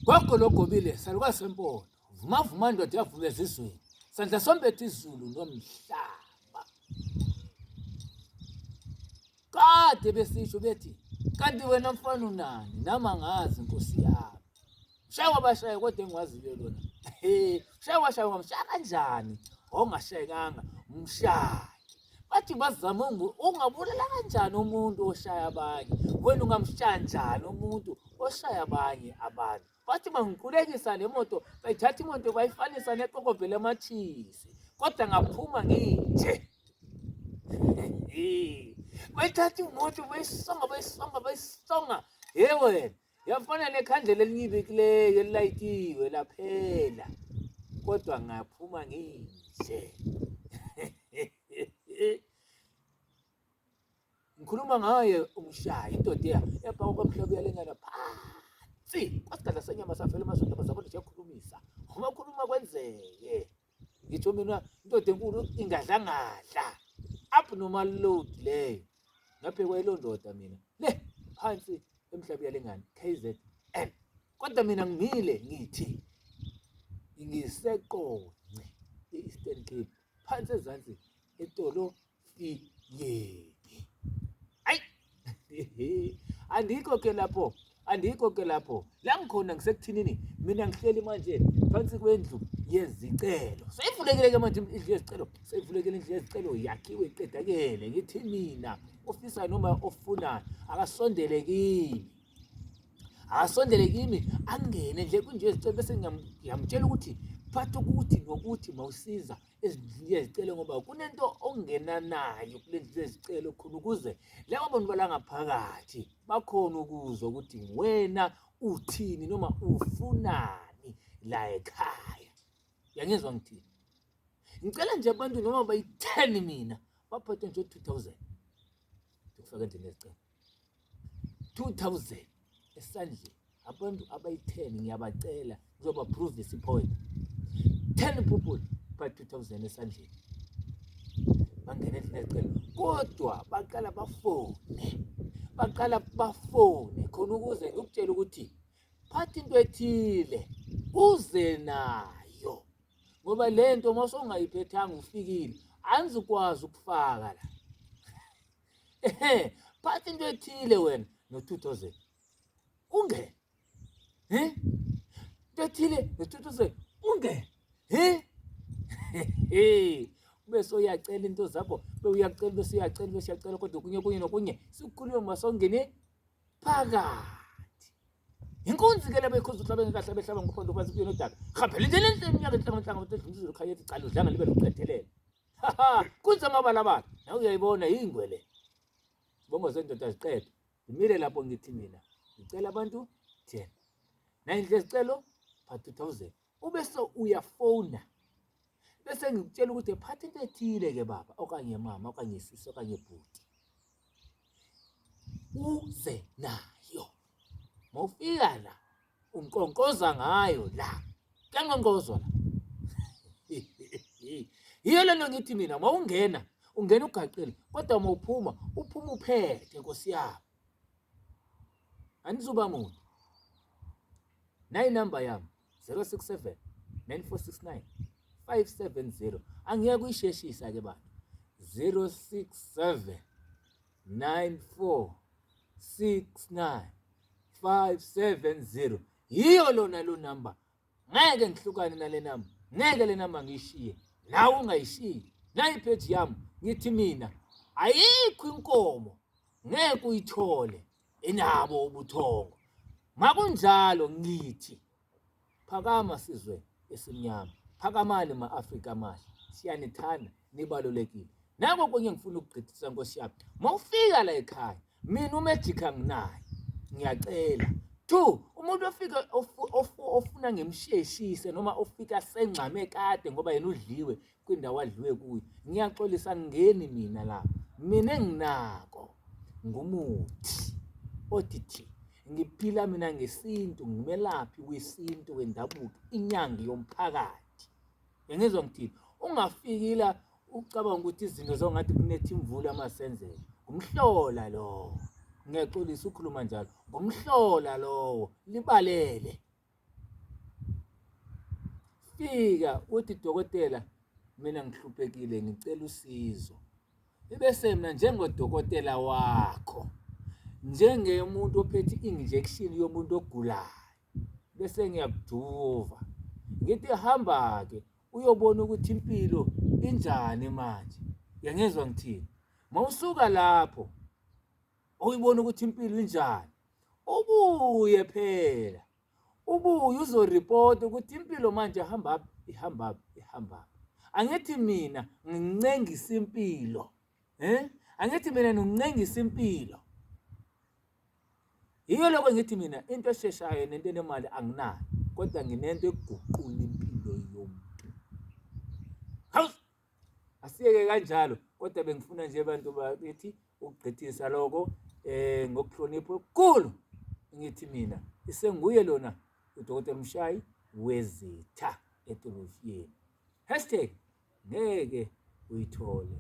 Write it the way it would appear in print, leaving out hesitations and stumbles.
Gogo logobile salukazi sempondo vuma vuma ndoda yavuma ezizweni sandla sombethe izulu nomhlaba kade besisho bethi kanti wena mfana unani nami angazi nkosi yami shaya wabashaya kodwa engiwaziyo lona he shaya washaya ngamshaya kanjani ongashayekanga mshaye bathi bazama ungabulala kanjani umuntu oshaya abanye wena ungamshaya njani umuntu oshaya abanye abantu bathi bangiqulekisa le moto bayithatha imoto bayifanisa neqokobhe lamathisi kodwa ngaphuma nginje bayithatha imoto bayisonga bayisonga bayisonga ye wena yafana nekhandlela elincibikileyo elilayitiwe laphela kodwa ngaphuma nginje ngikhuluma ngaye umshayi indoda ya yabhaka kwamhlaba uyalingana phansi kwasigadla senyama safela emazweni abazabona nje yakhulumisa uma khuluma kwenzeke ngitsho mina indoda enkulu ingadlangadla abnormal load leyo ngabhekwa yiloo ndoda mina le phansi emhlaba uyalingana KZN kodwa mina ngimile ngithi ngiseqonce e-Eastern Cape phansi ezansi etolo fiyeni ayi andikho ke lapho andikho ke lapho la ngikhona ngisekuthinini mina ngihleli manje phansi kwendlu yezicelo seyivulekile ke manje indlu yezicelo seyivulekile indlu yezicelo yakhiwe iqedakele ngithi mina ofisa noma ofunayo akasondele kimi akasondele kimi angene nje kwindlu yezicelo bese ngiyamtshela ukuthi phatha ukuthi nokuthi mawusiza ezindlini yezicelo ngoba kunento ongena nayo kule ndlu yezicelo khona ukuze laba bantu balangaphakathi bakhona ukuzwa ukuthi wena uthini noma ufunani la ekhaya yangizwa ngithini ngicela nje abantu noma bayi-10 mina baphathe nje 2000 ngikufaka endlini yezicelo 2000 esandleni abantu abayi-10 ngiyabacela ngizoba prove this point 10 people by 2000 esandleni bangena endlini yezicelo kodwa baqala bafone baqala bafone khona ukuze ngikutshele ukuthi phatha into ethile uze nayo ngoba le nto uma usongayiphethanga ufikile anizukwazi ukufaka la ehe phatha into ethile wena no-2000 ungene he into ethile no-2000 ungene he he ube soyacela into zakho be uyacela bese uyacela bese uyacela kodwa kunye kunye nokunye sikukhulume masongene phakathi inkunzi ke laba ikhuza uhlabe ngekahle behlaba ngophondo phansi kuyona udaka hambela into lenhle iminyaka enhlanga enhlanga ukuthi edlula izulu khaya ethi cala udlanga libe lokuqedelela kunzi amabalabala nawe uyayibona yingwe le sibongo sendoda ziqede ngimile lapho ngithi mina ngicela abantu 10 nayindlu ezicelo pha 2000 ube so uyafona bese ngikutshela ukuthi phatha into ethile ke baba okanye mama okanye sisi okanye bhuti uze nayo mawufika la unkonkoza ngayo la kuyankonkozwa la yiyo lento ngithi mina mawungena ungena ugaqile kodwa mawuphuma uphuma uphethe nkosi yami anizuba muntu nayi number yami 067 9469 570 angiyeke kuyisheshisa ke bantu 067 9469 570 yiyo lona lo number ngeke ngihlukane nale number ngeke le number ngiyishiye nawe ungayishiyi nayi page yami ngithi mina ayikho inkomo ngeke uyithole inabo ubuthongo makunjalo ngithi phakama sizwe esimnyama phakamani ma-afrika amahle siyanithanda nibalulekile nako kunye ngifuna ukugqithisa nkosi yami mawufika la ekhaya mina umagic anginayo ngiyacela two umuntu ofika ofuna ngimsheshise noma ofika sengxame kade ngoba yena udliwe kwindawo adliwe kuyo ngiyaxolisa ngeni mina la mina enginako ngumuthi othi thi ngiphila mina ngesintu ngimelaphi wesintu wendabuko inyangi yomphakathi ngizwa ngithini ungafiki la ucabanga ukuthi izinto zongathi kunetha imvula masenzeka ngumhlola lowo ngiyaxolisa ukhuluma njalo ngumhlola lowo libalele Fika uthi dokotela mina ngihluphekile ngicela usizo. Ibese mina njengodokotela wakho njengemuntu ophethe i-injection yomuntu ogulayo bese ngiyakujuva ngithi hamba-ke uyobona ukuthi impilo injani manje uyangizwa ngithini mawusuka lapho uyibona ukuthi impilo injani ubuye phela ubuye uzoripota ukuthi impilo manje ihamba ihamba ihamba angithi mina ngincengisa impilo eh angithi mina ngincengisa impilo yiyo lokho ngithi mina into esheshayo nento enemali anginayo kodwa nginento eguqula impilo yomuntu hawu Asiyeke kanjalo kodwa bengifuna nje abantu bakithi ukugqithisa lokho eh ngokuhlonipha okukhulu ngithi mina isenguye lona uDokotela Mshayi wezitha etolofiyeni. Hashtag ngeke uyithole.